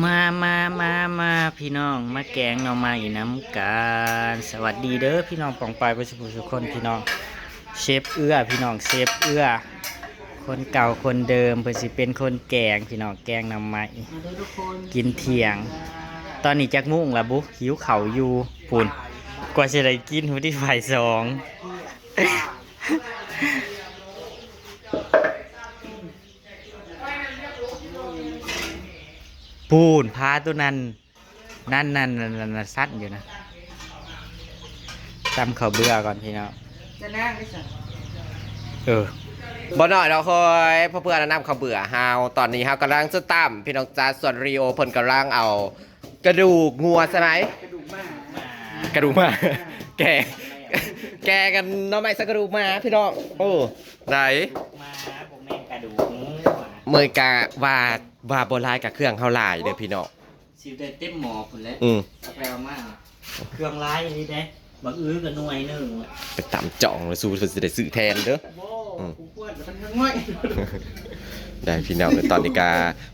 ມາ ມາ ມາ ມາ ພີ່ນ້ອງ ມາແກງໜໍ່ໄມ້ນຳກັນ. ສະຫວັດດີເດີພີ່ນ້ອງປ້ອງປາຍເບິດສູ່ຜູ້ສູ່ຄົນພີ່ນ້ອງ. ເຊຟເອື້ອພີ່ນ້ອງ ເຊຟເອື້ອ ຄົນເກົ່າຄົນເດີມ ເພິ່ນຊິເປັນຄົນແກງພີ່ນ້ອງ ແກງໜໍ່ໄມ້ ມາເດີທຸກຄົນ ກິນທ່ຽງ. ຕອນນີ້ຈັກໂມງລະບຸ ຫິວເຂົ້າຢູ່ພຸ້ນ ກວ່າຊິໄດ້ກິນພຸ້ນຕິ ບ່າຍສອງ. ປູນ ພາໂຕນັ້ນ ນັ້ນໆໆໆ ສັ່ນຢູ່ນະ. ຕຳເຂົ້າເບືອກ່ອນພີ່ນ້ອງ ຈະນາງໄດ້ຊັ້ນ. ເອີ ບໍ່ນ້ອຍດອກເຮີຍ ເພື່ອນນຳເຂົ້າເບືອເຮົາ. ຕອນນີ້ເຮົາກຳລັງຈະຕຳ ພີ່ນ້ອງຈ໋າ. ສ່ວນລີໂອເພິ່ນກຳລັງເອົາກະດູກງົວໃຊ່ໄໝ? ກະດູກໝາ ກະດູກໝາ ແກ ແກງໜໍ່ໄມ້ໃສ່ກະດູກໝາພີ່ນ້ອງ. ໂອ້ ໄດ້ ໝາ ບໍ່ແມ່ນກະດູກງົວ. ເມື່ອຍກະວ່າ ວ່າບໍ່ຫຼາຍກະເຄື່ອງເຮົາຫຼາຍເດີພີ່ນ້ອງ. ຊິໄດ້ເຕັມໝໍ້ພຸ້ນແຫຼະ. ອືມ ເອົາໄປເອົາມາ ເຄື່ອງຫຼາຍອີ່ຫຼີເດ້. ບັກອຶກະໜ່ວຍໜຶ່ງ ໄປຕຳຈ່ອງແລ້ວ ສູ ເພິ່ນຊິໄດ້ຊື້ແທນເດີ. ອືມ ໄດ້ພີ່ນ້ອງ. ຕອນນີ້ກະ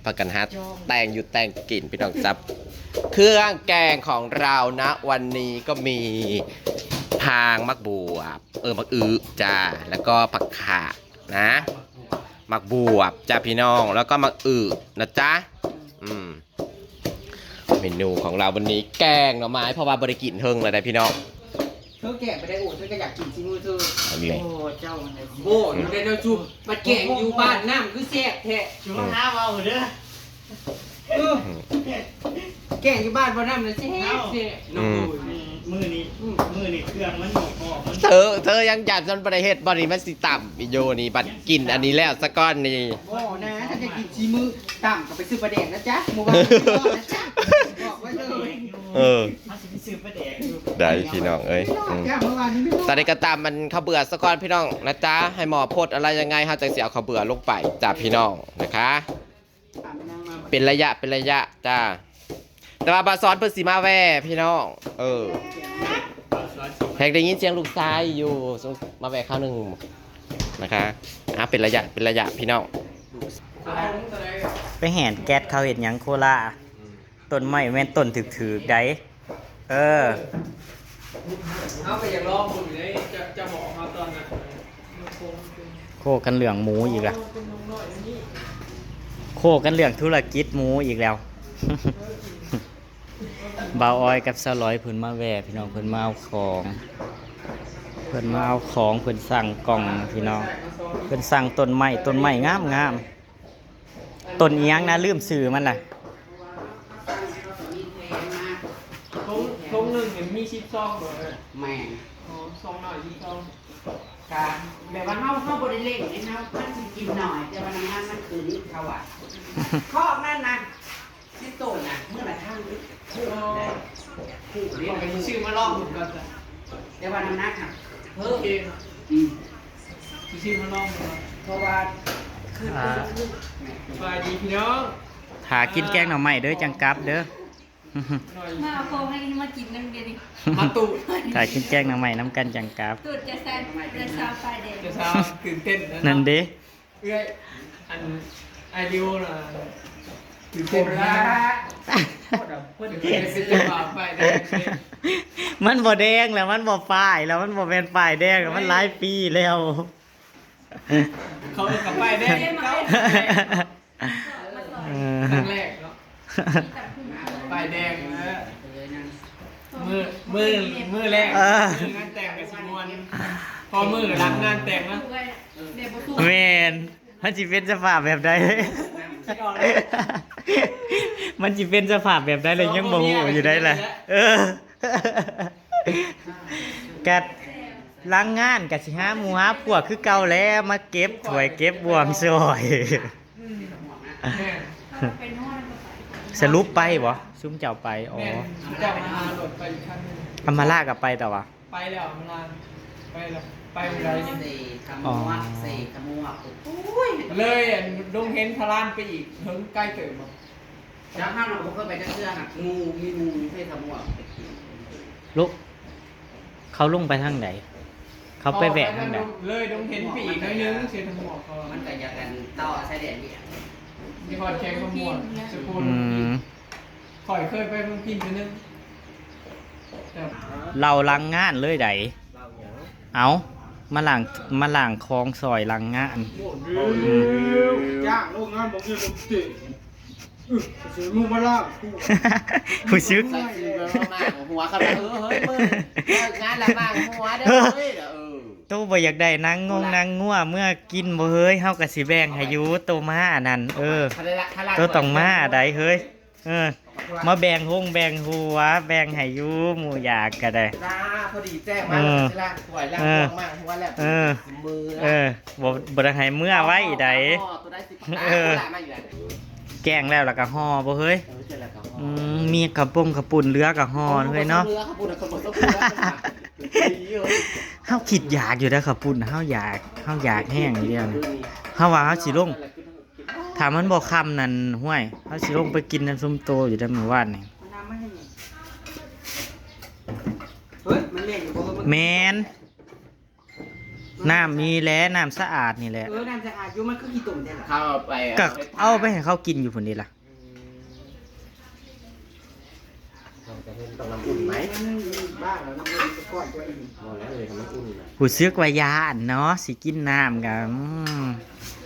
ພາກັນຫາແຕ່ງຢູ່ແຕ່ງກິນພີ່ນ້ອງ. ຈັບເຄື່ອງແກງຂອງເຮົານະ ວັນນີ້ກໍມີຜັກ ໝາກບວບ ເອີ ໝາກອຶຈ້າ ແລ້ວກໍຜັກຂາດນະ ໝາກບວບຈ້າພີ່ນ້ອງ ແລ້ວກໍໝາກອຶນະຈ໋າ. ອືມ ເມນູຂອງເຮົາວັນນີ້ແກງໜໍ່ໄມ້ ເພາະວ່າບໍ່ໄດ້ກິນເຖິງແລ້ວໄດ໋ພີ່ນ້ອງ. ເທີແກງໄປໄດ້ ໂອ້ ເທີກໍຢາກກິນຊີມືເທີ. ເອົາອີກແລ້ວ ໂອ້ ເຈົ້າມັນໄດ້ ໂອ້ ຢູ່ໄດ້ແນວຈຸ ບັດແກງຢູ່ບ້ານນ້ຳຄືແຊບແທ້. ຊິມາຫາເວົ້າເດີ. ເອີ ແກງຢູ່ບ້ານບໍ່ນ້ຳນະແຊບແຊບ. ອືມ ມື້ນີ້ ອືມ ມື້ນີ້ເຄື່ອງມັນບໍ່ພໍ ມັນ ເທີ ເທີຍັງຢ້ານມັນບໍ່ໄດ້ເຮັດບໍ່ນີ້ ມັນຊິຕຳຢູ່ນີ້ ບັດກິນອັນນີ້ແລ້ວສາກ່ອນນີ້. ບໍ່ນະ ຖ້າຈະກິນຊີມືຕຳກໍໄປຊື້ປາແດກນະຈ໋າ ມື້ວານນີ້ບໍ່ນະຈ໋າ ບອກໄວ້ເລີຍ. ເອີ ເຮົາຊິໄປຊື້ປາແດກຢູ່ ໄດ້ພີ່ນ້ອງເອີຍ. ອືມ ຕອນນີ້ກໍຕຳມັນເຂົ້າເບືອສາກ່ອນພີ່ນ້ອງນະຈ໋າ ໃຫ້ໝໍ້ຟົດອະໄລຍັງໄງ ເຮົາຈັ່ງຊິເອົາເຂົ້າເບືອລົງໄປຈ້າພີ່ນ້ອງນະຄະ. ເປັນໄລຍະ ເປັນໄລຍະຈ້າ. ແຕ່ວ່າບ່າວສອນເພິ່ນຊິມາແວ່ພີ່ນ້ອງ. ເອີ ແຮງໄດ້ຍິນສຽງລູກຊາຍຢູ່ ມາແວ່ຄາວໜຶ່ງນະຄະ. ອ່າ ເປັນໄລຍະ ເປັນໄລຍະພີ່ນ້ອງ. ໄປແຫນແກັດເຂົາເຮັດຫຍັງໂຄລາ? ອືມ ຕົ້ນໄມ້ແມ່ນຕົ້ນຖືກໆໃດ. ເອີ ເຮົາກໍຢາກລອງເບິ່ງເດ້ ຈະ ຈະບອກເຮົາຕອນນັ້ນ. ໂຄກັນເລື່ອງໝູອີກລະ ໂຄກັນເລື່ອງທຸລະກິດໝູອີກແລ້ວ. ບ່າວອອຍກັບສາວລອຍເພິ່ນມາແວ່ພີ່ນ້ອງ ເພິ່ນມາເອົາຂອງ ເພິ່ນມາເອົາຂອງ ເພິ່ນສັ່ງກ່ອງພີ່ນ້ອງ ເພິ່ນສັ່ງຕົ້ນໄມ້ ຕົ້ນໄມ້ງາມໆ. ຕົ້ນອີ່ຫຍັງນະ ລືມຊື່ມັນລະ. ຖົງ ຖົງໜຶ່ງນີ້ມີສິບຊອງບໍ່ເອີຍ? ແມ່ນ. ອໍ ຊອງໜ້ອຍສິບຊອງ. ກະແບບວ່າເຮົາ ເຮົາບໍ່ໄດ້ເລັ່ງເດ້ ເຮົາ ມັນຊິກິນໜ້ອຍ ແຕ່ວ່ານ້ຳໜັກມັນຂຶ້ນ ເຂົາວ່າ. ຄອກນັ້ນນະ ສິບໂຕນະ ມື້ລະຄັ້ງນີ້ ໂອ້ ໄດ້ ໂອ້ ເດ້ ຂ້ອຍກໍຊິຊື້ມາລອງເບິ່ງກ່ອນຈ້ະ ແຕ່ວ່ານ້ຳໜັກຫັ້ນເພີ່ມ. ໂອເຄ ອືມ ຊິຊື້ມາລອງເບິ່ງກ່ອນ ເພາະວ່າຄື ອ່າ ຄື ຄື ສະບາຍດີພີ່ນ້ອງ ຖ້າກິນແກງໜໍ່ໄມ້ເດີ ຈັ່ງກັບເດີ. ມາເອົາຂອງໃຫ້ມາກິນນຳດຽວນີ້ ມາຕູດ ຖ້າກິນແກງໜໍ່ໄມ້ນຳກັນຈັ່ງກັບ. ຕູດຈະໃສ່ ຈະສາວປ້າຍແດງ ຈະສາວຕື່ນເຕັ້ນນະ ນັ້ນເດ້. ເອື້ອຍ ອັນ ອ້າຍດິວນະ ຄືຄົນລະ ເພິ່ນເປັນເຈົ້າບ່າວປ້າຍແດງເດ້. ມັນບໍ່ແດງແລ້ວ ມັນບໍ່ປ້າຍແລ້ວ ມັນບໍ່ແມ່ນປ້າຍແດງແລ້ວ ມັນຫຼາຍປີແລ້ວ. ເຂົາເອີ້ນກັບປ້າຍແດງ ເອີ ຄັ້ງແລກເນາະ ປ້າຍແດງ. ເອີ ມື້ ມື້ ມື້ແລກ ເອີ ມື້ງານແຕ່ງກໍຊິມ່ວນ ພໍມື້ຫຼັງງານແຕ່ງນະ ແມ່ນ ມັນຊິເປັນສະພາບແບບໃດ ມັນຊິເປັນສະພາບແບບໃດລະຍັງບໍ່ຮູ້ຢູ່ໃດລະ. ເອີ ກະຫຼັງງານກະຊິຫາໝູ່ຫາພວກຄືເກົ່າແຫຼະ ມາເກັບຖ້ວຍເກັບບ່ວງຊ່ອຍ. ອືມ ແມ່ນ ສະຫຼຸບໄປບໍ່ ຊຸມເຈົ້າໄປ? ອໍ ແມ່ນ ເຈົ້າມາຫາລົດໄປອີກຄັນໜຶ່ງ. ອຳມາລາກໍໄປຕໍ່ຫວາ? ໄປແລ້ວ ອຳມາລາ ໄປແລ້ວ ໄປມື້ໃດນີ້? ເຊຂະມວກ ອໍ ເຊຂະມວກ ໂອ້ຍ ເລີຍອັນດົງເຫັນພະລານໄປອີກ ເຖິງໄກເຕີບບໍ່? ຈັກ ເຮົານະບໍ່ເຄີຍໄປຈັກເທື່ອ ຫາກໝູ່ ມີໝູ່ຢູ່ເຊຂະມວກ ລູກ ເຂົາລົງໄປທາງໃດ? ເຂົາໄປແວະທາງໃດ? ເລີຍດົງເຫັນໄປອີກໜ້ອຍໜຶ່ງ ເຊຂະມວກ ເຂົາວ່າ ມັນກໍຢາກກັນຕໍ່ຊາຍແດນວຽດ ນະຄອນແຂວງຄຳມ່ວນ ສະໂກນ. ອືມ ຂ້ອຍເຄີຍໄປເມືອງພິນເທື່ອໜຶ່ງ ແຕ່ ເລົ່າຫຼັງງານເລີຍໃດ. ເອົ້າ ມາລ້າງ ມາລ້າງຂອງຊ່ອຍຫຼັງງານ. ຈ້າງໂລງງານບໍ່ມີບໍ່ເຈ ອື ຊິມາລ້າງ ຜູ້ຊຶກ ໃສ່ຊື່ມາລ້າງຫົວ ຄັນວ່າ ເອີ ເຮີ້ຍ ມຶງເລີກງານລະລ້າງຫົວເດີ ເອີ ໂຕບໍ່ຢາກໄດ້ນາງງົວ ນາງງົວເມືອກິນບໍ່ເຮີ້ຍ? ເຮົາກະຊິແບ່ງໃຫ້ຢູ່ ໂຕມາອັນນັ້ນ ເອີ ໂຕຕ້ອງມາໃດເຮີ້ຍ. ເອີ ມາແບ່ງຫົງແບ່ງຫົວ ແບ່ງໃຫ້ຢູ່ ໝູ່ຢາກກະໄດ້ ຈ້າ ພໍດີແຈ້ງມາ ເອີ ຊິລ້າງຖ້ວຍລ້າງ ເອີ ບ່ວງ ລ້າງຫົວແລ້ວ ເອີ ຊິເມືອ ເອີ ບໍ່ ບໍ່ໄດ້ໃຫ້ເມືອໄວໃດ ເອີ ແກງແລ້ວລະກະຫໍ່ບໍ່ເຮີ້ຍ? ເອີ ແກງແລ້ວກະຫໍ່ ອືມ ມີເຂົ້າປຸ້ງເຂົ້າປຸ້ນເຫຼືອກະຫໍ່ເຮີ້ຍເນາະ ເຫຼືອເຂົ້າປຸ້ນ ເຂົ້າປຸ້ນ ເຮົາຄິດຢາກຢູ່ເດ້ເຂົ້າປຸ້ນ ເຮົາຢາກ ເຮົາຢາກແຮງດຽວນີ້ ເຮົາວ່າເຮົາຊິລົງ ຖ້າມັນບໍ່ຄ່ຳນັ້ນ ຫ້ວຍ ເຮົາຊິລົງໄປກິນນຳຊຸມໂຕຢູ່ໃນມື້ວານນີ້ ເຮີ້ຍ ມັນແມ່ນຢູ່ບໍ່? ແມ່ນ ນ້ຳນີ້ແຫຼະ ນ້ຳສະອາດນີ້ແຫຼະ ເອີ ນ້ຳສະອາດຢູ່ ມັນຄືຂີ້ຕົມແທ້ລະ ເຂົາເອົາໄປ ກະເອົາໄປໃຫ້ເຂົາກິນຢູ່ພຸ້ນເດລະ. ອືມ ຕ້ອງນ້ຳອຸ່ນໄໝ? ມັນບ້າແລ້ວ ນ້ຳອຸ່ນມັນກະກ້ອນຕົວເອງ ບໍ່ແລ້ວເລີຍ ຖ້າມັນອຸ່ນນະ ຮູ້ສຶກວ່າຢ້ານເນາະ ຊິກິນນ້ຳກະ ອືມ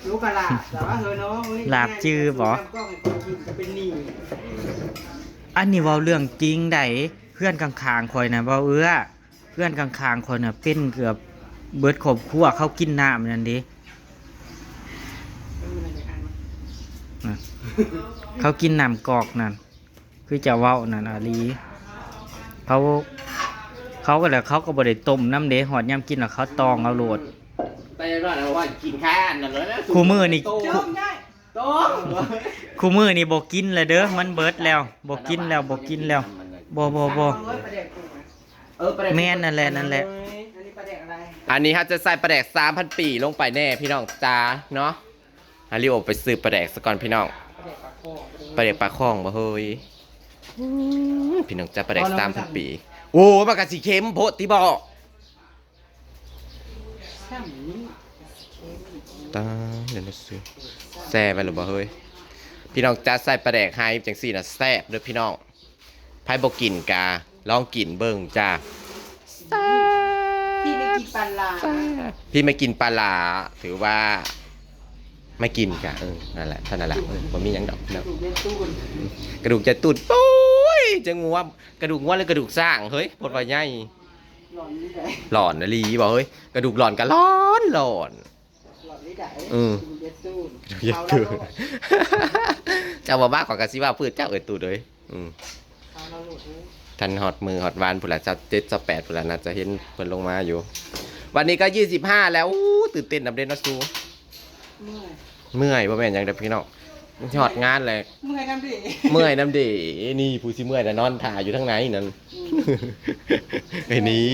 ລູກກະຫຼາບ ແຕ່ວ່າເຮີເນາະ ລາບຈື່ບໍ່? ອັນນີ້ເວົ້າເລື່ອງຈິງໃດ ເຮືອນຂ້າງໆຂ້ອຍນະ ເວົ້າເອື້ອ ເຮືອນຂ້າງໆຂ້ອຍນະ ເປັນເກືອບເບິດຄອບຄົວ ເຂົາກິນນ້ຳນັ້ນເດ ເຂົາກິນນ້ຳກອກນັ້ນ ຄືເຈົ້າເວົ້ານັ້ນອາຫຼີ ເຂົາ ເຂົາກະ ເຂົາກະບໍ່ໄດ້ຕົ້ມນຳເດ ຮອດຍາມກິນລະເຂົາຕອງເອົາໂລດ ແຕ່ວ່າເຮົາວ່າກິນແຄ່ອັນນັ້ນເລີຍ ຄູ່ມື້ນີ້ ໂຕ ໂຕ ຄູ່ມື້ນີ້ບໍ່ກິນລະເດີ ມັນເບິດແລ້ວ ບໍ່ກິນແລ້ວ ບໍ່ກິນແລ້ວ ບໍ່ ບໍ່ ບໍ່ ເອີ ປາແດກ ແມ່ນ ນັ້ນແຫຼະ ນັ້ນແຫຼະ ອັນນີ້ປາແດກອະໄລ? ອັນນີ້ເຮົາຈະໃສ່ປາແດກສາມພັນປີລົງໄປແນ່ພີ່ນ້ອງຈ໋າເນາະ ອາລິໂອໄປຊື້ປາແດກສາກ່ອນພີ່ນ້ອງ ປາແດກປາຄອງ ປາແດກປາຄອງບໍ່ເຮີ້ຍ? ອືມ ພີ່ນ້ອງຈ໋າ ປາແດກສາມພັນປີ ໂອ້ ມັນກະຊິເຄັມໂພດຕິບໍ? ຕາຍແລ້ວນະ ແຊ່ໄວ້ແລ້ວບໍ່ເຮີ້ຍ? ພີ່ນ້ອງຈ໋າ ໃສ່ປາແດກໄຮຈັ່ງຊີ້ນະແຊບເດີພີ່ນ້ອງ ໃຜບໍ່ກິນກະລອງກິນເບິ່ງຈ້າ ແຊບ ພີ່ໄມ່ກິນປາຫຼ້າ ແຊບ ພີ່ໄມ່ກິນປາຫຼ້າ ຖືວ່າໄມ່ກິນກະ ເອີ ນັ້ນແຫຼະ ເທົ່ານັ້ນແຫຼະ ເອີ ບໍ່ມີຫຍັງດອກເນາະ ກະດູກຈະຕູດ ກະດູກຈະຕູດ ໂອ້ຍ ຈະງົວ ກະດູກງົວ ຫຼື ກະດູກຊ້າງເຮີ້ຍ ໂພດວ່າໃຫຍ່ ຫຼອນນີ້ໃດ ຫຼອນອີ່ຫຼີບໍ່ເຮີ້ຍ? ກະດູກຫຼອນກະຫຼອນ ຫຼອນ ຫຼອນນີ້ໃດ ອືມ ເຢັດຕູນ ເຢັດຕູນ ເຈົ້າບໍ່ວ່າຂ້ອຍກະຊິວ່າພືດເຈົ້າເອີຍຕູດເອີຍ ອືມ ເອົາລະໂລດເອີຍ ທັນຮອດມື້ຮອດວານພຸ້ນລະ ຊາວເຈັດ ຊາວແປດພຸ້ນລະ ໜ້າຈະເຫັນເພິ່ນລົງມາຢູ່ ວັນນີ້ກະຊາວຫ້າແລ້ວ ໂອ້ ຕື່ນເຕັ້ນນຳເດ້ເນາະສູ ເມື່ອຍ ເມື່ອຍ ບໍ່ແມ່ນຫຍັງເດີພີ່ນ້ອງ ຮອດງານແລ້ວ ເມື່ອຍນຳເດ ເມື່ອຍນຳເດ ນີ້ຜູ້ຊິເມື່ອຍນະ ນອນຖ້າຢູ່ທາງໃນນັ້ນ ອືມ ເອີຍນີ້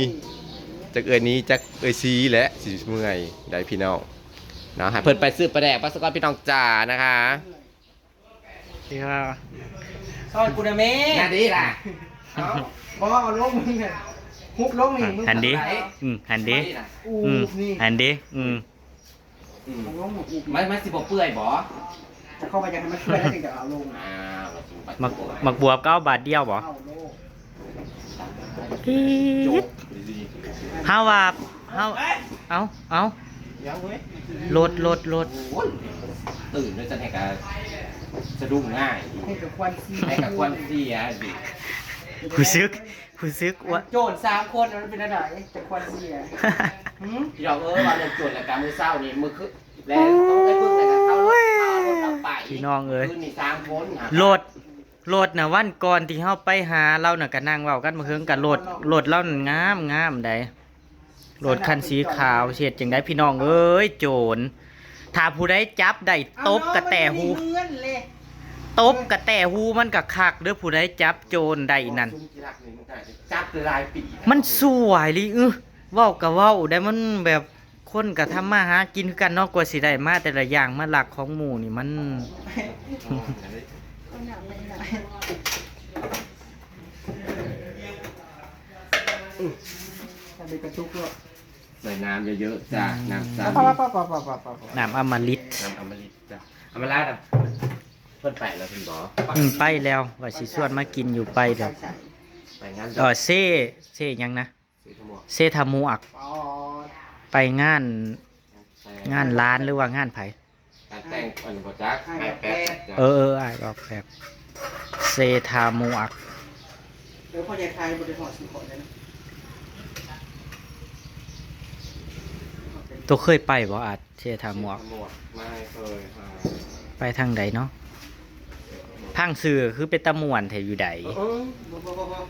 ຈັກເອີຍນີ້ ຈັກເອີຍຊີແຫຼະ ຊິເມື່ອຍໃດພີ່ນ້ອງເນາະ ໃຫ້ເພິ່ນໄປຊື້ປາແດກມາສາກ່ອນພີ່ນ້ອງຈ໋ານະຄະ ເອີຍ ຊ່ອຍກູນະແມ່ ນະດີລະ ເອົ້າ ບໍ່ເອົາລົງ ຮຸບລົງນີ້ ຫັ້ນເດ ອືມ ຫັ້ນເດ ອືມ ຫັ້ນເດ ອືມ ອືມ ມັນ ມັນຊິບໍ່ເປື່ອຍບໍ? ແຕ່ເຂົາວ່າຢາກໃຫ້ມັນເປື່ອຍແລ້ວຈຶ່ງຈະເອົາລົງ ອ່າ ໝາກ ໝາກບວບກະເອົາບາດດຽວບໍ? ເອົາໂລດ ເຮົາວ່າ ເຮົາ ເອົາ ເອົາ ຍັງເວີຍ ໂລດ ໂລດ ໂລດ ໂອ້ຍ ຕື່ນແລ້ວຈັ່ງໃດກະສະດຸ້ງງ່າຍ ໃຫ້ກະຄວັນເສຍ ໃຫ້ກະຄວັນເສຍ ຮູ້ສຶກ ຮູ້ສຶກວ່າ ໂຈນສາມຄົນມັນເປັນແນວໃດ ຈັກຄວັນເສຍ ຫື ພີ່ນ້ອງເອີຍ ວ່າເລື່ອງໂຈນລະກະມື້ເຊົ້ານີ້ ມື້ຄື ແລ້ວຕ້ອງໄດ້ເບິ່ງແລ້ວກະເອົາລົດ ເອົາລົດເອົາໄປ ພີ່ນ້ອງເອີຍ ຄືນນີ້ສາມຄົນ ລົດ ລົດນະ ວັນກ່ອນທີ່ເຮົາໄປຫາລາວນະ ກະນັ່ງເວົ້າກັນບໍ່ເຖິງ ກະລົດ ລົດລາວນັ້ນງາມ ງາມໃດ ລົດຄັນສີຂາວ ຊິເຮັດຈັ່ງໃດພີ່ນ້ອງເອີຍ ໂຈນ ຖ້າຜູ້ໃດຈັບໄດ້ ຕົບກະແຕ່ຫູ ຕົບກະແຕ່ຫູມັນກະຄັກເດີ ຜູ້ໃດຈັບໂຈນໄດ້ນັ້ນ ຈັບຫຼາຍປີ ມັນຊົ່ວອີ່ຫຼີ ອື ເວົ້າກະເວົ້າໄດ໋ ມັນແບບ ຄົນກະທຳມາຫາກິນຄືກັນເນາະ ກວ່າຊິໄດ້ມາແຕ່ລະຢ່າງ ມາລັກຂອງໝູ່ນີ້ມັນ ໃສ່ນ້ຳເຍີະໆ ຈ້າ ອືມ ນ້ຳຊາ ນ້ຳອຳມະລິດ ນ້ຳອຳມະລິດຈ້າ ອຳມະລາດ ອະ ເພິ່ນໄປແລ້ວເພິ່ນບໍ່? ອືມ ໄປແລ້ວ ວ່າຊິຊວນມາກິນຢູ່ ໄປແລ້ວ. ໄປງານ ເອີ ເຊ ເຊຫຍັງນະ? ເຊທາມວກ ເຊທາມວກ. ອໍ ໄປງານ ງານຫຼານ ຫຼືວ່າງານໃຜ? ງານແຕ່ງ ອັນບໍ່ຈັກ ອ້າຍແປັບ. ເອີ ເອີ ອ້າຍອອກແປັບ ເຊທາມວກ. ເອີ ພໍ່ໃຫຍ່ໄຄບໍ່ໄດ້ຮອດຊິຂໍເລີຍນະ. ໂຕເຄີຍໄປບໍ່ອາດ ເຊທາມວກ? ເຊທາມວກ ໄມ່ເຄີຍ. ໄປທາງໃດເນາະ? ເຊທາມວກ ພັງຊື່ຄືເປັນຕາມ່ວນແທ້ຢູ່ໃດ. ເອີ ບໍ່ ບໍ່ ບໍ່ ບໍ່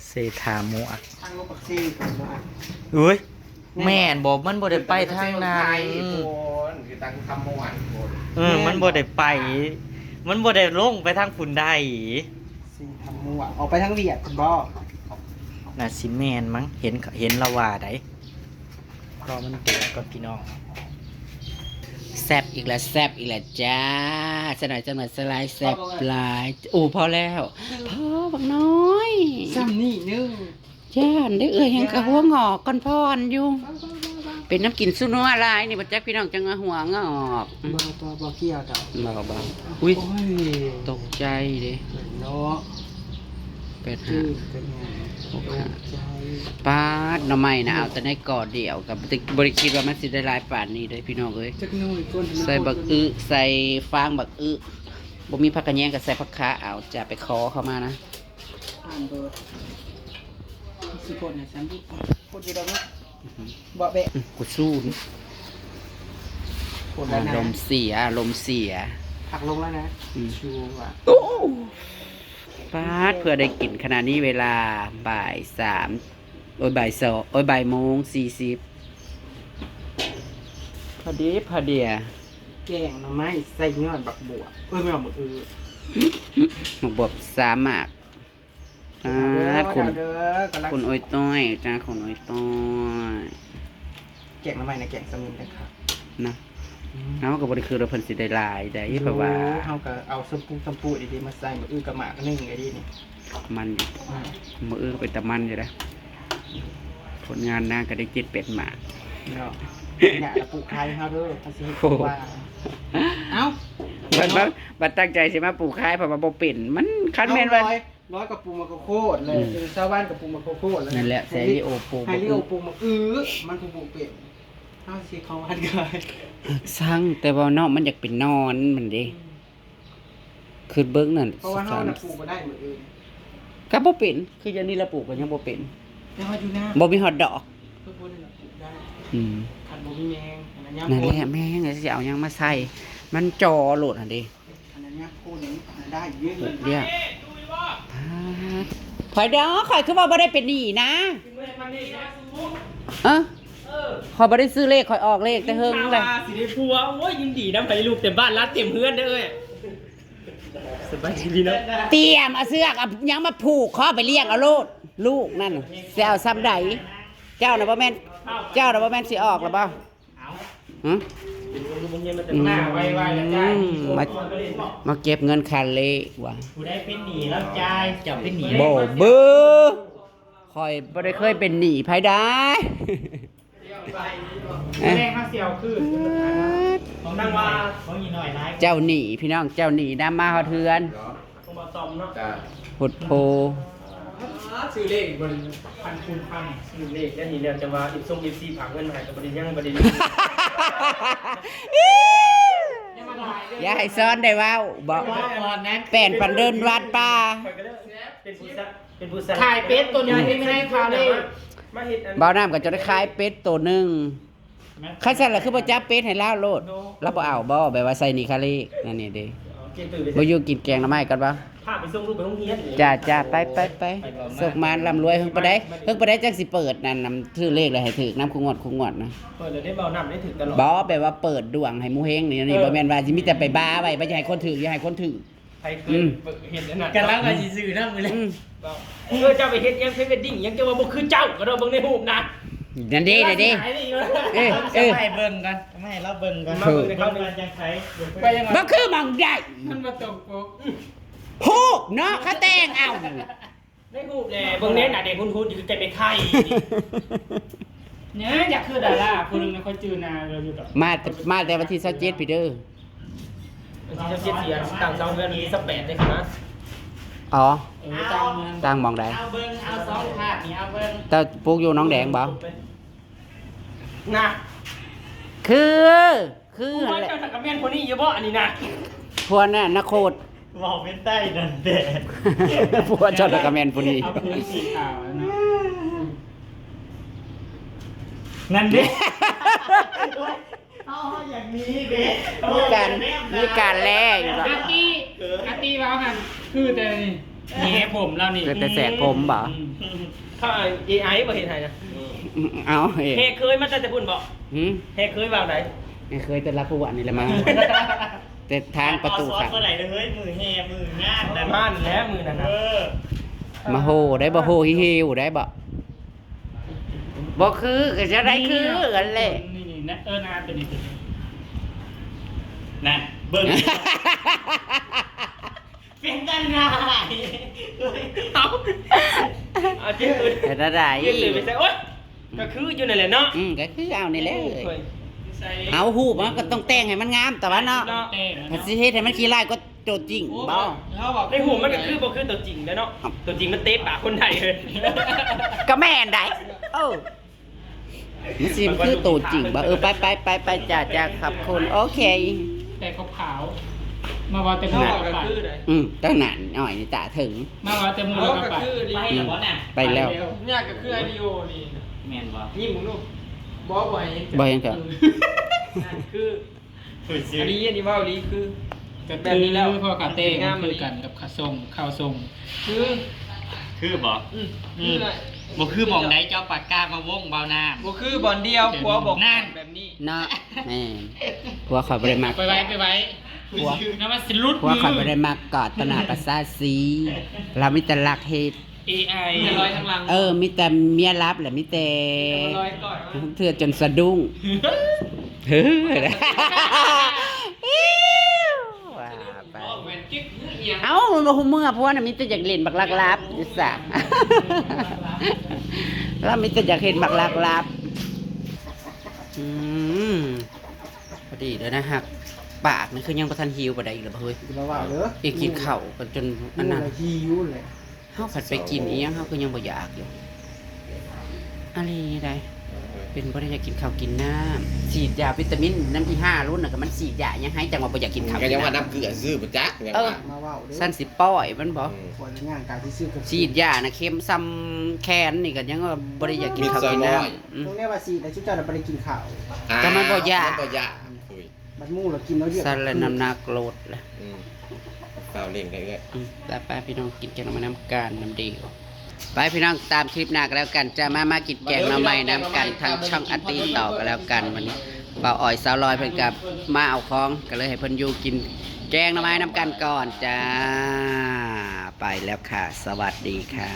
ເຊທາມວກ ທາງລົງປາກເຊກ່ອນເນາະ. ເອີຍ ແມ່ນບໍ່? ມັນບໍ່ໄດ້ໄປທາງນັ້ນ ໂອ້ຍ ຄືຕັ້ງຄຳມ່ວນໂພດ. ເອີ ມັນບໍ່ໄດ້ໄປ ມັນບໍ່ໄດ້ລົງໄປທາງພຸ້ນໃດ. ຊິທຳໝວກ ອອກໄປທາງວຽດພຸ້ນບໍ່? ໜ້າຊິແມ່ນມັ້ງ ເຫັນ ເຫັນລາວວ່າໃດ. ລໍມັນເດືອດກ່ອນພີ່ນ້ອງ. ແຊບອີກແລ້ວ ແຊບອີກແລ້ວຈ້າ. ສະໜ້ອຍ ສະໜ້ອຍ ສະຫຼາຍ ແຊບຫຼາຍ. ໂອ້ ພໍແລ້ວ ພໍບັກນ້ອຍ ສ່ຳນີ້ໜຶ່ງ. ຢ້ານເດ້ເອື້ອຍ ຍັງກະຫົວງອກກ່ອນພອນຢູ່. ເປັນນ້ຳກິນສຸນົວຫຼາຍນີ້ ບໍ່ຈັກພີ່ນ້ອງ ຈັ່ງເອົາຫົວງອກ. ບໍ່ ບໍ່ ບໍ່ກ່ຽວດອກ. ບໍ່ ບໍ່ ອຸ້ຍ ໂອ້ຍ ຕົກໃຈເດ້ເນາະ. ແປດຫ້າ ເປັນຫຍັງ ຫົກຫ້າ ຕົກໃຈ. ປາດ ໜໍ່ໄມ້ນະ ເອົາແຕ່ໃນກໍດຽວ ກໍບໍ່ໄດ້ ບໍ່ໄດ້ຄິດວ່າມັນຊິໄດ້ຫຼາຍປານນີ້ເດ້ພີ່ນ້ອງເອີຍ. ຈັກໜ້ອຍກ່ອນ ໃສ່ບັກອຶ ໃສ່ຟາງບັກອຶ. ບໍ່ມີຜັກຂະແຍງກໍໃສ່ຜັກຂາເອົາ ຈະໄປຂໍເຂົາມານະ. ອ່ານເບີດ ຊິໂພດໃຫ້ຊັ້ນ ໂພດຢູ່ດອກເນາະ. ອືຮຶ ບໍ່ແບະ ອື ກູສູ້ ໂພດແລ້ວນະ. ອາລົມເສຍ ອາລົມເສຍ. ພັກລົງແລ້ວນະ. ອື ຊູວ່າ ໂອ້ ປາດ ເພື່ອໄດ້ກິນຂະນະນີ້ ເວລາບ່າຍສາມ ໂອ້ຍ ບ່າຍສອງ ໂອ້ຍ ບ່າຍໂມງສີ່ສິບ ພໍດີ ພໍດີ. ແກງໜໍ່ໄມ້ໃສ່ຍອດບັກບວບ ເອີ ແມ່ນບັກອຶ ບັກບວບສາມໝາກ. ອ່າ ຄຸນ ຄຸນໂອ້ຍຕ້ອຍຈ້າ ຄຸນໂອ້ຍຕ້ອຍ. ແກງໜໍ່ໄມ້ນະ ແກງສະໝຸນໄດ້ຄັກນະ. ອືມ ເຮົາກໍບໍ່ໄດ້ຄິດວ່າເພິ່ນຊິໄດ້ຫຼາຍໃດ ເພາະວ່າເຮົາກໍເອົາຊຳປຸງຊຳປຸງດີໆມາໃສ່ ມື້ອື່ນກໍໝາກໜຶ່ງກໍດີນີ້ ມັນຢູ່. ອືມ ມື້ອື່ນກໍເປັນຕາມັນຢູ່ເດ້. ຜົນງານນາງກໍໄດ້ເຈັດແປດໝາກເນາະ. ນີ້ລະປູກຂາຍເຮົາເດີ ເຮົາຊິເຮັດ ໂອ້ ວ່າ ເອົ້າ ບັດ ບັດ ບັດຕັ້ງໃຈຊິມາປູກຂາຍ ເພາະວ່າບໍ່ເປັນ ມັນ ຄັນແມ່ນວ່າ ເອົາ ຮ້ອຍ ຮ້ອຍກໍປູກໝາກເຂົ້າໂຄດແຫຼະ. ອືມ ເອີ ຊາວບ້ານກໍປູກໝາກເຂົ້າໂຄດແຫຼະ. ນັ້ນແຫຼະ ແຊລິໂອປູກ ໃຫ້ລິໂອປູກໝາກອຶ ມັນຜູ້ປູກເປັນ ເຮົາຊິເຂົ້າວັດກໍໄດ້. ຊ່າງ ແຕ່ວ່າເນາະ ມັນຢາກເປັນໜອນມັນເດ້. ອືມ ຄິດເບິ່ງນັ້ນ ເພາະວ່າເຮົານະປູກບໍ່ໄດ້ມື້ອື່ນ ກໍບໍ່ເປັນ ຄືຢ່າງນີ້ລະ ປູກກໍຍັງບໍ່ເປັນ ແຕ່ວ່າຢູ່ນາ ບໍ່ມີຮອດດອກ ຄືບໍ່ໄດ້ລະປູກໄດ້. ອືມ ຄັນບໍ່ມີແມງ ອັນນັ້ນຍາມ ນັ້ນແຫຼະ ຝົນ ແມງ ຊິເອົາຫຍັງມາໃສ່ ມັນຈ່ອໂລດຫັ້ນເດ້. ອັນນັ້ນຍາມຝົນ ອັນນັ້ນໄດ້ຢູ່ ປູກເດ້. ປາດ ຂ້ອຍເດີ ຂ້ອຍຄືວ່າບໍ່ໄດ້ເປັນໜີ້ນະ. ເອີ ເອີ ຂ້ອຍບໍ່ໄດ້ຊື້ເລກ ຂ້ອຍອອກເລກແຕ່ເຫິງແລ້ວ. ຊິໄດ້ຜົວ ໂອ້ຍ ຍິນດີນຳ ໃຜລູກເຕັມບ້ານຫຼານເຕັມເຮືອນເດີ. ສະບາຍດີພີ່ນ້ອງ. ຕຽມເອົາເຊືອກເອົາຫຍັງມາຜູກຄໍໄປລ້ຽງເອົາໂລດ ລູກນັ້ນຊິເອົາຊ່ຳໃດ. ເຈົ້ານະບໍ່ແມ່ນ ເຈົ້ານະບໍ່ແມ່ນຊິອອກລະບໍ່? ຫຶ ອືມ ມາ ມາເກັບເງິນຄ່າເລກວ່າ ຜູ້ໃດເປັນໜີ້ແລ້ວຈ່າຍ ເຈົ້າເປັນໜີ້ ບໍ່ເບີ ຂ້ອຍບໍ່ໄດ້ເຄີຍເປັນໜີ້ໃຜໄດ້. ແລງເຮົາຊິເອົາຄືນ ຂອງນາງວ່າ ຂອງອີ່ນ້ອຍຫຼາຍ ເຈົ້າໜີ້ ພີ່ນ້ອງ ເຈົ້າໜີ້ນຳມາຮອດເຮືອນ ຂອງບໍ່ຕ້ອມເນາະ ພຸດໂພ. ຊື້ເລກບໍ່ໄດ້ ພັນຄູນພັນ ຊື້ເລກແລ້ວນີ້ແລ້ວ ຈະວ່າເອັຟຊົງເອັຟຊີຝາກເງິນມາໃຫ້ກໍບໍ່ໄດ້ ຍັງບໍ່ໄດ້. ຢ່າໃຫ້ຊ້ອນໄດ້ເວົ້າ ບໍ່ ແປນພັນເດີນວັດປ່າ ເປັນຜູ້ຊາຍ ເປັນຜູ້ຊາຍ ຂາຍເປັດໂຕໜຶ່ງ ເປັນໃຫ້ຄ່າເລກ ມາເຮັດອັນ ບ່າວນ້ຳກໍຈະໄດ້ຂາຍເປັດໂຕໜຶ່ງ. ຄັນຊັ້ນລະຄືບໍ່ຈັບເປັດໃຫ້ລາວໂລດ ລາວບໍ່ເອົາບໍ່ ແບບວ່າໃສ່ໜີ້ຄ່າເລກ ນັ້ນນີ້ເດ້. ບໍ່ຢູ່ກິນແກງໜໍ່ໄມ້ກ່ອນບໍ່? ພາໄປສົ່ງລູກໄປໂຮງຮຽນ. ຈ້າ ຈ້າ ໄປ ໄປ ໄປ ໂຊກໝານລ່ຳລວຍ ເຫິງປານໃດ ເຫິງປານໃດຈັ່ງຊິເປີດນັ້ນນຳ ຖືເລກແລ້ວໃຫ້ຖືກນຳ ຄູ່ງວດ ຄູ່ງວດນະ. ເປີດແລ້ວໄດ້ ເວົ້ານຳໄດ້ຖືກຕະຫຼອດ. ບໍ່ ແບບວ່າເປີດດວງໃຫ້ໝູ່ເຮັງນີ້ ນີ້ ເອີ ບໍ່ແມ່ນວ່າຊິມີແຕ່ໄປບ້າໄວ້ ບໍ່ຢາກໃຫ້ຄົນຖືກ ຢ່າໃຫ້ຄົນຖືກ. ໃຜເຄີຍ ອືມ ເຫັນອັນນັ້ນ ກຳລັງວ່າຊິຊື້ນຳມື້ນີ້. ອືມ ເອີ ເຈົ້າໄປເຮັດຫຍັງ ພຣີເວດດິ້ງຫຍັງ ເຈົ້າວ່າບໍ່ຄືເຈົ້າ ກໍດອກເບິ່ງໃນຮູບນະ. ນັ້ນເດ້ ນັ້ນເດ້ ເອີ ເອີ ໃຫ້ເບິ່ງກ່ອນ ໃຫ້ລາວເບິ່ງກ່ອນ ມາເບິ່ງໃນຄອມເມັນຈັ່ງໃດ ບໍ່ຄືໝ່ອງໃດ ມັນບໍ່ຕົງປົກ. ຮູບເນາະ ເຂົາແຕ່ງເອົາ ໃນຮູບແຫຼະ ເບິ່ງແນ່ໜ້າແດງຮຸ່ນໆ ຢູ່ໃກ້ແມ່ໄຂ່. ນີ້ຢາກຄືດາລາຜູ້ໜຶ່ງນະ ຂ້ອຍຈື່ໜ້າລາວຢູ່ດອກ. ມາ ມາແຕ່ວັນທີຊາວເຈັດພີ້ເດີ. ວັນທີຊາວເຈັດຊິຕັ້ງເສົາເຮືອນ ວັນທີຊາວແປດເດ້ນະ. ອໍ ເອີ ຕັ້ງເມືອງ ຕັ້ງໝ່ອງໃດ? ເອົາເບິ່ງ ເອົາສອງພາບນີ້ ເອົາເບິ່ງ. ເຈົ້າປູກຢູ່ໜອງແດງບໍ່? ນະ ຄື ຄື ຜົວ ຫັ້ນແຫຼະ ເຈົ້ານະກະແມ່ນຜູ້ນີ້ຢູ່ບໍ່ ອັນນີ້ນະ? ຜົວນະ ນະໂຄດ ເວົ້າເປັນໄຕ້ນັ້ນແດ່. ຜົວເຈົ້ານະກະແມ່ນຜູ້ນີ້. ເອົາຄືສີຂາວນະ ນັ້ນເດ້. ເຮົາ ເຮົາຢາກໜີເດ້. ມີການ ມີການແລຢູ່ບໍ່? ອາຕີ ອາຕີເວົ້າຫັ້ນ ຄືແຕ່ນີ້ ແຮຜົມລາວນີ້ ເກີດແຕ່ແສກຜົມບໍ່? ອືມ ເຂົາເອໄອບໍ່ເຮັດໃຫ້ນະ. ເອົາ ເອ ແຮເຄີຍມາແຕ່ພຸ້ນບໍ່? ຫືມ ແຮເຄີຍວ່າງໃດ? ແຮເຄີຍແຕ່ລາວຜູ້ອັນນີ້ແຫຼະມາ ແຕ່ທາງປະຕູຂ້າງ. ບໍ່ໄດ້ເລີຍ ມື້ແຮ ມື້ງານນະ ມາແລ້ວມື້ນັ້ນນະ. ເອີ ມາໂຫໄດ້ບໍ່? ໂຫຫິວໄດ້ບໍ່? ບໍ່ຄືກໍຈະໄດ້ຄືກັນແຫຼະ. ນີ້ ນີ້ ນີ້ນະ ເອີ ນະ ຕົວນີ້ ຕົວນີ້ ນັ້ນ ເບິ່ງ ເປັນຕາໜ້າຍ. ເອົາ ເອົາ ເປັນຕາໜ້າຍ ໂອ້ຍ ກໍຄືຢູ່ນັ້ນແຫຼະເນາະ. ອືມ ກໍຄືເອົານີ້ແຫຼະ. ເອົາ ຮູບມັນກໍຕ້ອງແຕ່ງໃຫ້ມັນງາມ ແຕ່ວ່າເນາະ ເນາະ ແຕ່ງ ຖ້າຊິເຮັດໃຫ້ມັນຂີ້ຮ້າຍກວ່າຕົວຈິງບໍ່? ໃນຮູບມັນກໍຄືບໍ່ຄືຕົວຈິງເດ້ເນາະ. ຕົວຈິງມັນເຕະປາກຄົນໄດ້ເລີຍ. ກໍແມ່ນໄດ໋. ເອີ ມັນຊິຄືໂຕຈິງບໍ່? ເອີ ໄປ ໄປ ໄປ ໄປ ຈ້າ ຈ້າ ຂອບຄຸນ ໂອເຄ. ແຕ່ຂາວໆ ມາວ່າແຕ່ມື້ລະກະໄປ. ອືມ ຕັ້ງນານ ອ້ອຍນີ້ຕາເຖິງ ມາວ່າແຕ່ມື້ລະກະໄປ. ອືມ ໄປແລ້ວ. ຍາກກໍຄືອາລິໂອນີ້ ແມ່ນບໍ່? ຍິ້ມເບິ່ງດູ. ບໍ່ ບໍ່ໃຫ້ເຫັນ ບໍ່ເຫັນເທື່ອ. ຄື ອັນນີ້ ອັນນີ້ເວົ້າອີ່ຫຼີ ຄື ກໍ ແບບນີ້ແລ້ວ ຄື ເພາະຂາແຕ່ງ ງາມ ຄືກັນກັບຂາສົ່ງ ເຂົ້າສົ່ງ ຄື ຄືບໍ່? ອືມ ອືມ ຄື ບໍ່ຄືໝ່ອງໃດ ເຈົ້າປາກກາມາວົງເວົ້ານຳ. ບໍ່ຄືບ່ອນດຽວ ຜົວບອກນັ້ນ ແບບນີ້ເນາະ. ແມ່ນ ຜົວຂ້ອຍບໍ່ໄດ້ມັກ ໄປໄວ້ ໄປໄວ້ ຜົວ ນຳວ່າຊິຫຼຸດ ຜົວຂ້ອຍບໍ່ໄດ້ມັກກອດຕໍ່ໜ້າປະຊາຊີ ລາວມີແຕ່ລັກເຮັດ. ເອໄອ ມີແຕ່ລອຍທາງຫຼັງ. ເອີ ມີແຕ່ເມຍລັບແຫຼະ ມີແຕ່ ມີແຕ່ມາລອຍກ່ອນ ເທື່ອຈົນສະດຸ້ງ. ເຮີ້ ວ່າໄປ. ເອົ້າ ມັນບໍ່ຮູ້ເມືອ ຜົວນະມີແຕ່ຢາກຫຼິ້ນບັກລັກລັບຢູ່ສະ ລາວມີແຕ່ຢາກເຫັນບັກລັກລັບ. ອືມ ພໍດີເດີນະຮັກ ປາກນີ້ຄືຍັງບໍ່ທັນຫິວປານໃດອີກລະບໍ່ເຮີ້ຍ? ຢ່າມາວ່າເດີ ອີກກິນເຂົ້າກັນຈົນອັນນັ້ນ ຫິວແຫຼະ ຫິວແຫຼະ. ເຮົາພັດໄປກິນອີ່ຫຍັງ ເຮົາຄືຍັງບໍ່ຢາກຢູ່ ອາລີໃດ. ເປັນບໍ່ໄດ້ຢາກກິນເຂົ້າກິນນ້ຳ ສີດຢາວິຕາມິນນຳອີ່ຫ່າລຸ້ນນະ ກໍມັນສີດຢາຫຍັງໃຫ້ຈັ່ງວ່າບໍ່ຢາກກິນເຂົ້າ ກໍຍັງວ່ານ້ຳເກືອຊື່ບໍ່ຈັກ ຍັງ ເອີ ວ່າ ມາເວົ້າເດີ ຊັ້ນຊິປ່ອຍມັນບໍ່? ອືມ ຂ້ອຍລະຍ່າງກາຍຊື່ໆ ສີດຢານະ ເຂັມສ່ຳແຂນນີ້ກໍຍັງວ່າບໍ່ໄດ້ຢາກກິນເຂົ້າກິນນ້ຳ. ອືມ ຕົງແນວວ່າສີດແລ້ວ ຊຸມເຈົ້າລະບໍ່ໄດ້ກິນເຂົ້າ ອ່າ ກໍມັນບໍ່ຢາກ ມັນບໍ່ຢາກ. ອຸ້ຍ ບັດໝູ່ລະກິນເອົາເຍອະ ສັ່ນລະນ້ຳໜັກໂລດລະ. ອືມ ຟ້າວເລັ່ງໄດ້ເອື້ອຍ. ອືມ ໄປໆ ພີ່ນ້ອງ ກິນແກງໜໍ່ໄມ້ນຳກັນນຳເດວ. ໄປພີ່ນ້ອງ ຕາມຄລິບໜ້າກໍແລ້ວກັນ ຈະມາ ມາກິນແກງໜໍ່ໄມ້ນຳກັນທາງຊ່ອງອາຕີຕໍ່ກໍແລ້ວກັນ. ມື້ນີ້ບ່າວອອຍສາວລອຍເພິ່ນກໍມາເອົາຂອງ ກໍເລີຍໃຫ້ເພິ່ນຢູ່ກິນແກງໜໍ່ໄມ້ນຳກັນກ່ອນຈ້າ. ໄປແລ້ວຄ່ະ ສະຫວັດດີຄ່ະ.